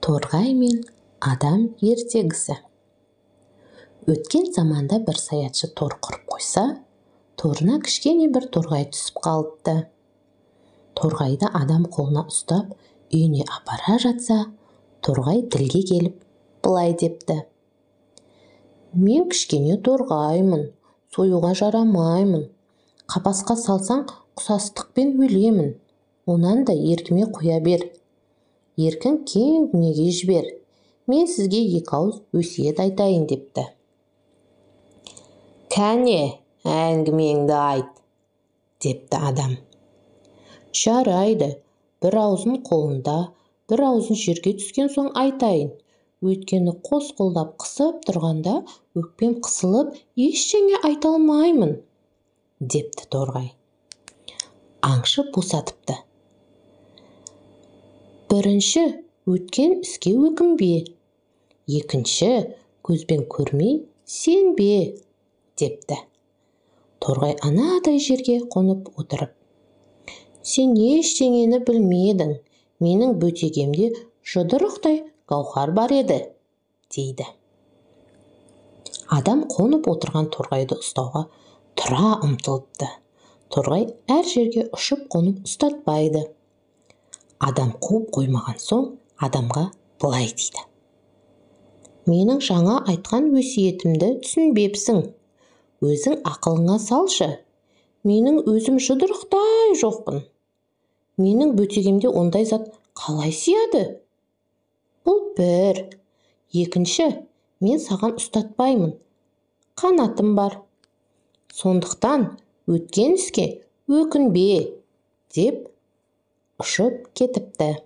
Торғай мен адам ертегісі. Өткен заманда бір саятшы тор құрып қойса, торына кішкене бір торғай түсіп қалыпты. Торғайды адам қолына ұстап, үйіне апара жатса, торғай тілге келіп былай депті: «Мен кішкене торғаймын, союға жарамаймын. Қапасқа салсаң, құсастықпен өлемін. Онан да еркіме қоя бер. Еркін кең дүниеге жібер. Мен сізге екі ауыз өсиет айтайын», – депті. «Кәне, әңгімеңді айт», – депті адам. «Жарайды, бір аузын қолында, бір аузын жерге түскен соң айтайын. Өйткені қос қолдап қысып тұрғанда өкпем қысылып, ештеңе айта алмаймын», – депті торғай. Аңшы босатыпты. «Бірінші, өткен іске өкінбе. Екінші, көзбен көрмей сенбе», – депті. Торғай анадай жерге қонып отырып: «Сен ештеңені білмедің. Менің бөтегемде жұдырықтай гауһар бар еді», – дейді. Адам қонып отырған торғайды ұстауға тұра ұмтылыпты. Торғай әр жерге ұшып қонып ұстатпайды. Адам қуып қоймаған соң, адамға былай дейді: «Менің жаңа айтқан өсиетімді түсінбепсің. Өзің ақылыңа салшы. Менің өзім жұдырықтай жоқпын. Менің бөтегемде ондай зат қалай сияды? Бұл бір. Екінші, мен саған ұстатпаймын. Қанатым бар. Сондықтан өткен іске өкінбе», – деп ұшып кетіпті.